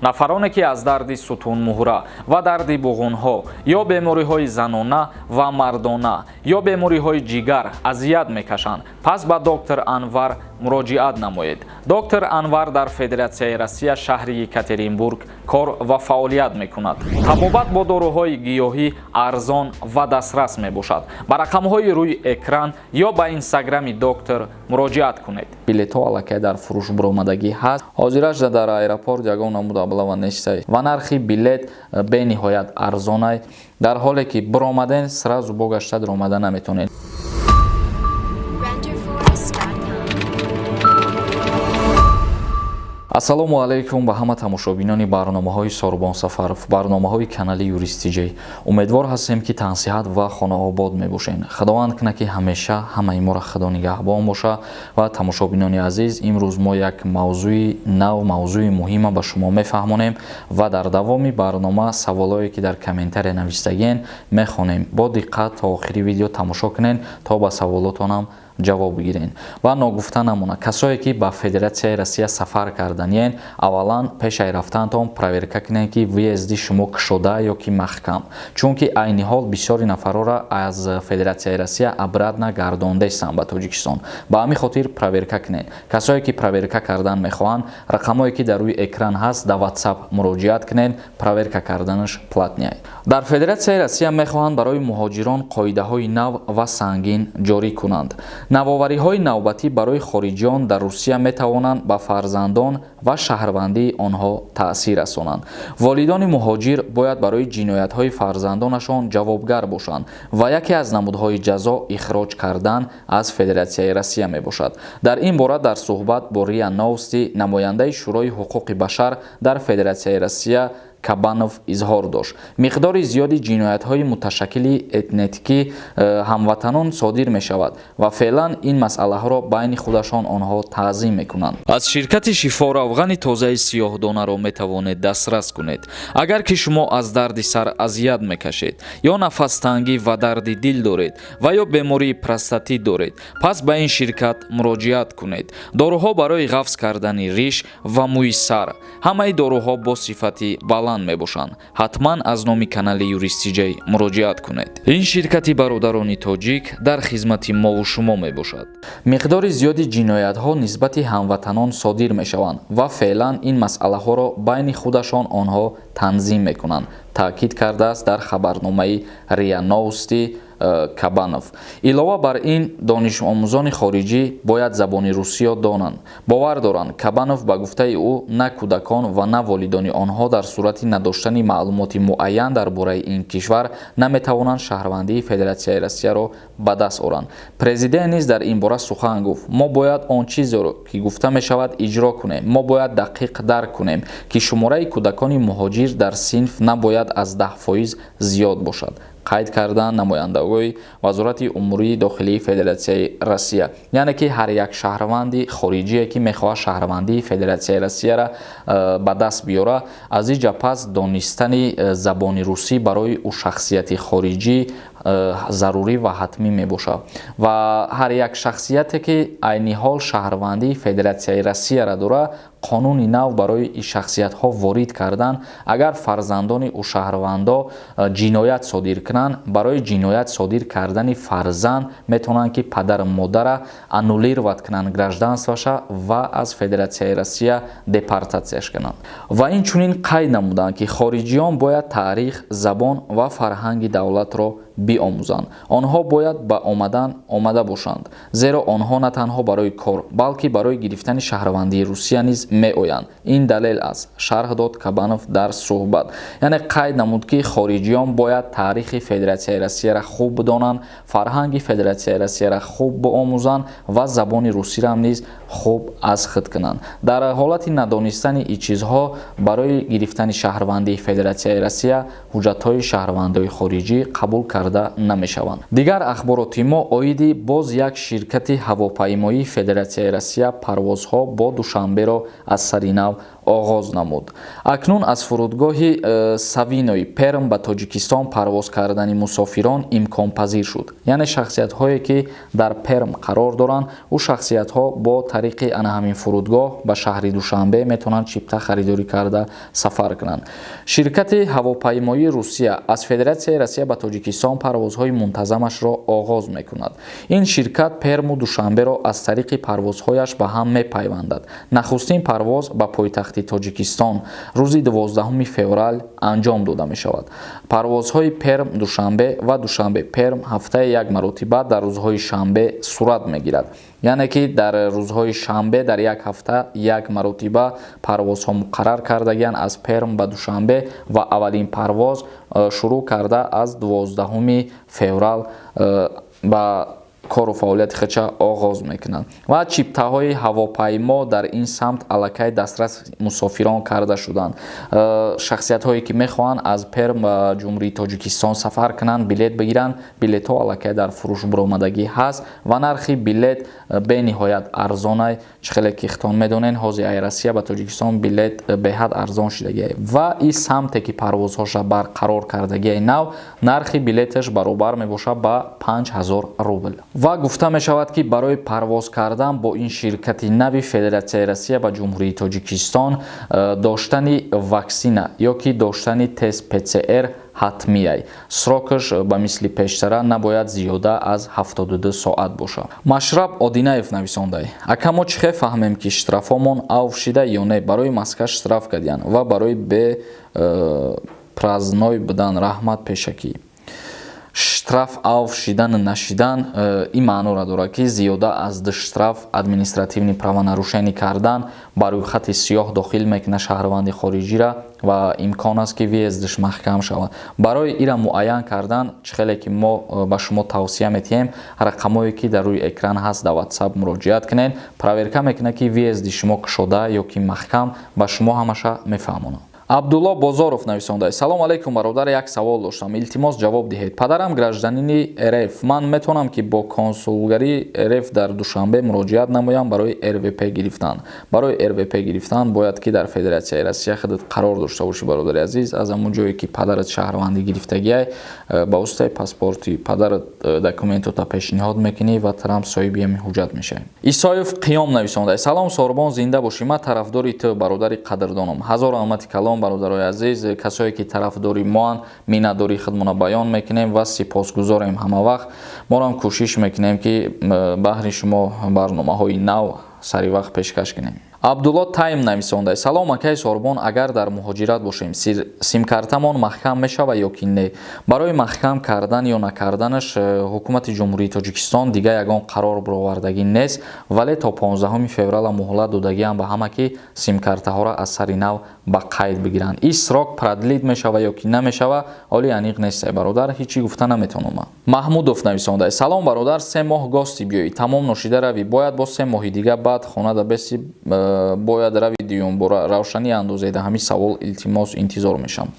Нафароне, ки аз дарди сутунмуҳра ва дарди буғунҳо ё бемориҳои занона ва мардона ё бемориҳои ҷигар азият мекашанд, пас ба доктор Анвар муроҷиат намоед. Доктор Анвар дар Федератсияи Россия, шаҳри Екатеринбург кор ва фаъолият мекунад. Табобат бо доруҳои гиёҳӣ арзон ва дастрас мебошад. Ба рақамҳои рӯи экран ё ба инстаграми доктор муроҷиат кунед. Билетҳо аллакай дар фурӯш буромадагӣ ҳаст. Ҳозираш дар аэропорт ягон намуд облава нестай ва нархи билет бениҳоят арзонай. Дар ҳоле ки биромаден, сразу бо гашта даромада наметонед. Renderforest.com. Ассалому алайкум ба ҳама тамошобинони барномаҳои Сорбон Сафаров, барномаҳои канали Юристиҷей. Умедвор ҳастем, ки тансиҳат ва хонаобод мебошед. Худованд кунад, ки ҳамеша ҳамаи моро Худо нигаҳбон боша. Ва тамошобинони азиз, имрӯз мо як мавзӯи нав, мавзӯи муҳима ба шумо мефаҳмонем ва дар давоми барнома саволое, ки дар комментария навистагиен, мехонем. Бо диққат то охири видео тамошо кунед, то ба саволотонам ҷавоб бигирен. Ва ногуфта намона, касое ки ба Федератсияи Россия сафар карданиен, аввалан пешаи рафтаантон проверка кунед, ки въезд и шумо кушода ё ки маҳкам, чунки айни ҳол бисёри нафарҳоро аз Федератсияи Россия обратно гардондестанд ба Тоҷикистон. Ба ҳамин хотир проверка кунед. Касое ки проверка кардан мехоҳанд, рақамҳое ки дар рӯи экран ҳаст, дар WhatsApp муроҷиат кунед, проверка карданаш платный. Дар Федератсияи Россия мехоҳанд барои муҳоҷирон қоидаҳои нав ва сангин ҷорӣ кунанд. Навовариҳои навбатӣ барои хориҷиён дар Русия метавонанд ба фарзандон ва шаҳрвандии онҳо таъсир расонанд. Волидони муҳоҷир бояд барои ҷиноятҳои фарзандонашон ҷавобгар бошанд ва яке аз намудҳои ҷазо ихроҷ кардан аз Федератсияи Россия мебошад. Дар ин бора дар суҳбат бо РИА Новости намояндаи Шӯрои ҳуқуқи башар дар Федератсияи Россия Кабанов изҳор дошт. Миқдори зиёди ҷиноятҳои муташаккили этникӣ ҳамватанон содир мешавад ва феълан ин масъалаҳоро байни худашон онҳо танзим мекунанд. Аз ширкати Шифо равғани тозаи сиёҳдонаро метавонед дастрас кунед. Агар ки шумо аз дарди сар азият мекашед ё нафастангӣ ва дарди дил доред ва ё бемории простатит доред, пас ба ин ширкат муроҷиат кунед. Доруҳо барои ғафз кардани риш ва мӯи сар, ҳамаи доруҳо бо сифати баланд мебошанд. Ҳатман аз номи канали Юристиҷай муроҷиат кунед. Ин ширкати бародарони тоҷик дар хизмати мову шумо мебошад. Миқдори зиёди ҷиноятҳо нисбати ҳамватанон содир мешаванд ва феълан ин масъалаҳоро байни худашон онҳо танзим мекунанд, таъкид кардааст дар хабарномаи РИА Новости Кабанов. Илова бар ин, донишомӯзони хориҷӣ бояд забони русиё донанд, бовар доранд Кабанов. Ба гуфтаи ӯ, на кӯдакон ва на волидони онҳо дар сурати надоштани маълумоти муайян дар бораи ин кишвар наметавонанд шаҳрвандии Федератсияи Россияро ба даст оранд. Президент низ дар ин бора сухан гуфт. Мо бояд он чизеро, ки гуфта мешавад, иҷро кунем. Мо бояд дақиқ дарк кунем, ки шумораи кӯдакони муҳоҷир дар синф набояд аз 10% зиёд бошад, қайд карданд намояндагои Вазорати умури дохилии Федератсияи Россия. Яъне ки ҳар як шаҳрванди хориҷие, ки мехоҳад шаҳрвандии Федератсияи Россияра ба даст биёра, аз ин ҷа пас донистани забони русӣ барои ӯ шахсияти хориҷӣ зарурӣ ва ҳатмӣ мебошад. Ва ҳар як шахсияте, ки айни ҳол шаҳрвандии Федератсияи Россияра дорад, қонуни нав барои ин шахсиятҳо ворид кардан: агар фарзандони ӯ шаҳрвандо ҷиноят содир кунанд, барои ҷиноят содир кардани фарзанд метавонанд, ки падару модара аннулировать кунанд гражданство ша ва аз Федератсияи Россия депортатсияш кунанд. Ва инчунин қайд намуданд, ки хориҷиён бояд таърих, забон ва фарҳанги давлатро биомӯзанд. Онҳо бояд ба омадан омада бошанд, зеро онҳо на танҳо барои кор, балки барои гирифтани шаҳрвандии Русия низ меоянд. Ин далел аст, шарҳ дод Кабанов дар суҳбат. Яъне қайд намуд, ки хориҷиён бояд таърихи Федератсияи Россияра хуб бидонанд, фарҳанги Федератсияи Россияра хуб биомӯзанд ва забони русиро низ хуб аз худ кунанд. Дар ҳолати надонистани ин чизҳо барои гирифтани шаҳрвандии Федератсияи Россия ҳуҷҷатҳои шаҳрвандои хориҷӣ қабул карда намешаванд. Дигар ахбороти мо оиди боз як ширкати ҳавопаймоии Федератсияи Россия парвозҳо бо Душанберо аз сари нав Оғоз намуд. Акнун аз фурудгоҳи Савинои Перм ба Тоҷикистон парвоз кардани мусофирон имконпазир шуд. Яъне шахсиятҳое, ки дар Перм қарор доранд, ӯ шахсиятҳо бо тариқи ана ҳамин фурудгоҳ ба шаҳри Душанбе метавонанд чипта харидорӣ карда сафар кунанд. Ширкати ҳавопаймоии Русия аз Федератсияи Россия ба Тоҷикистон парвозҳои мунтазамашро оғоз мекунад. Ин ширкат Перму Душанберо аз тариқи парвозҳояш ба ҳам мепайвандад. Нахустин парвоз ба пойтахти Тоҷикистон рӯзи 12 феврал анҷом дода мешавад. Парвозҳои Перм Душанбе ва Душанбе Перм ҳафтаи як маротиба дар рӯзҳои шанбе сурат мегирад. Яъне ки дар рӯзҳои шанбе дар як ҳафта як маротиба парвозҳо муқаррар кардагианд аз Перм ба Душанбе ва аввалин парвоз шурӯъ карда аз 12 феврал ба кору фаъолияти худша оғоз мекунанд ва чиптаҳои ҳавопаймо дар ин самт аллакай дастрас мусофирон карда шуданд. Шахсиятҳое, ки мехоҳанд аз Перм ба Ҷумҳурии Тоҷикистон сафар кунанд, билет бигиранд, билетҳо аллакай дар фурӯш буромадагӣ ҳаст ва нархи билет бениҳоят арзонай. Чӣ хеле ки хитон медонед, ҳозир ай Россия ба Тоҷикистон билет беҳад арзон шудагиай ва ин самте, ки парвозҳоша барқарор кардагиай нав, нархи билеташ баробар мебошад ба 5000 рубл. Ва гуфта мешавад, ки барои парвоз кардан бо ин ширкати нави Федератсияи Россия ба Ҷумҳурии Тоҷикистон доштани ваксина ё ки доштани тест ПЦР ҳатмияй. Срокаш ба мисли пештара набояд зиёда аз 72 соат бошад. Машраб Одинаев нависондай: «Ака, мо чӣ хел фаҳмем, ки штрафомон авф шида ё не? Барои маска штраф кардиян ва барои бе проездной будан. Раҳмат пешакӣ». Штраф авф шидану нашидан ин маъноро дорад, ки зиёда аз ду штраф, административный правонарушение кардан, ба рӯйхати сиёҳ дохил мекунад шаҳрванди хориҷиро ва имкон аст, ки въездаш маҳкам шавад. Барои ира муайян кардан, чӣ хеле ки мо ба шумо тавсия метиҳем, рақамое, ки дар рӯи экран ҳаст, дар WhatsApp муроҷиат кунед. Проверка мекунад, ки въезди шумо кушода ё ки маҳкам, ба шумо ҳамаша мефаҳмонад. Абдулло Бозоров нависонда: «Салом алейкум, бародар, як савол доштам, илтимос, ҷавоб диҳед. Падарам гражданини РФ, ман метавонам, ки бо консулгарии РФ дар Душанбе муроҷиат намоям барои РВП гирифтан?» Барои РВП гирифтан бояд, ки дар Федератсияи Россия худат қарор дошта бошӣ, бародари азиз. Аз ҳамон ҷое, ки падарат шаҳрвандӣ гирифтагиай, ба воситаи паспорти падарат документота пешниҳод мекунӣ ва трамп соҳиби ҳамин ҳуҷҷат мешавӣ. Исоев Қиём нависонда: «Салом, Сорбон, зинда бошӣ, ман тарафдори ту, бародари қадрдоном». Ҳазор раҳмати калом, бародарои азиз, касое, ки тарафдори моанд, миннатдории худмонро баён мекунем ва сипосгузорем. Ҳама вақт моро кӯшиш мекунем, ки баҳри шумо барномаҳои нав сари вақт пешкаш кунем. Абдулло Тайм нависонда: «Салом, акаи Сорбон, агар дар муҳоҷират бошем, симкартамон маҳкам мешавад ё ки не?» Барои маҳкам кардан ё накарданаш ҳукумати Ҷумҳурии Тоҷикистон дига ягон қарор баровардагӣ нест, вале то 15 феврала муҳлат додагиам ба ҳама, ки симкартаҳоро аз сари нав ба қайд бигиранд. Ин срок продлить мешава ё ки намешава, ҳоли аниқ нестай, бародар, ҳечи гуфта наметавонам. Маҳмудов нависонда: «Салом, бародар, 3 моҳ гости биёӣ, тамом ношида равӣ, бояд бо 3 моҳи дига баъд хонада беси, бояд рави дуюмбора? Равшанӣ андозеда ҳамин савол, илтимос, интизор мешавам».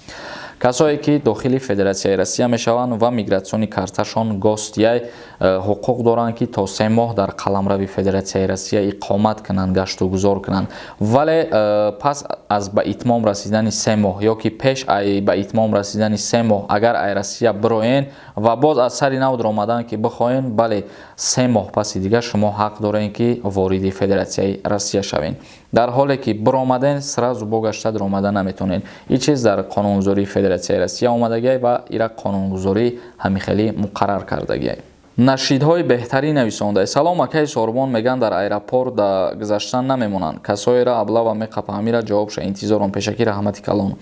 Касое, ки дохили Федератсияи Россия мешаванд ва миграционный карташон гостияй, ҳуқуқ доранд, ки то 3 моҳ дар қаламрави Федератсияи Россия иқомат кунанд, гаштугузор кунанд. Вале пас аз ба итмом расидани 3 моҳ ё ки пеш ба итмом расидани 3 моҳ, агар ай Россия бироен ва боз аз сари нав даромадан ки бихоҳен, бале, 3 моҳ паси дигар шумо ҳақ доред, ки вориди Федератсияи Россия шавед. Дар ҳоле ки биромаден, сразу бо гашта даромада наметавонед. Ин чиз дар қонунгузории Федератсияи Россия омадагиай ва ира қонунгузорӣ ҳамихелӣ муқаррар кардагиай. Нашидҳои беҳтарин нависонда: «Салом, акаи Сорбон, меган, дар аэропорт да гузаштан намемонанд, касоеро облава меқапа, ҳамира ҷавобша интизорам, пешакӣ раҳмати калон».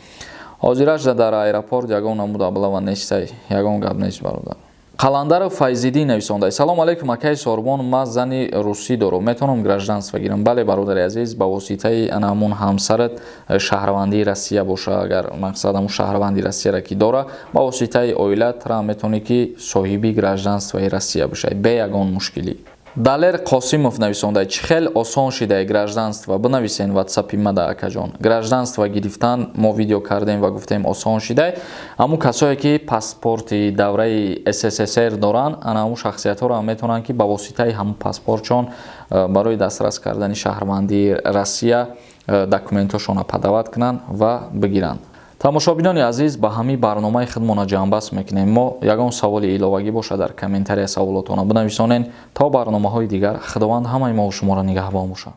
Ҳозираш дар аэропорт ягон намуд облава нестай, ягон гап нест, бародар. Қаландаров Файзиддин нависонда: «Салом алейкум, акаи Сорбон, ман зани русӣ дорам, метавонам гражданство гирам?» Бале, бародари азиз, ба воситаи ана ҳамун ҳамсарат, шаҳрвандии Россия боша, агар мақсад ҳамун шаҳрванди Россияра ки дора, ба воситаи оила тра метавонӣ, ки соҳиби гражданствои Россия бошай бе ягон мушкилӣ. Далер Қосимов нависонда: «Чӣ хел осон шидаи гражданство, бинависен ватсапи мада, акаҷон». Гражданство гирифтан мо видео кардем ва гуфтем, осон шидай. Ҳамун касое, ки паспорти давраи СССР доранд, ана ҳамун шахсиятҳоро метавонанд, ки ба воситаи ҳамун паспортшон барои дастрас кардани шаҳрвандии Россия. Документҳошонро подавать кунанд ва бигиранд. Тамошобинони азиз, ба ҳамин барномаи худмона ҷамъбаст мекунем. Мо ягон саволи иловагӣ бошад, дар комментария саволотона бинависонед. То барномаҳои дигар, Худованд ҳамаи мову шуморо нигаҳбон бошад.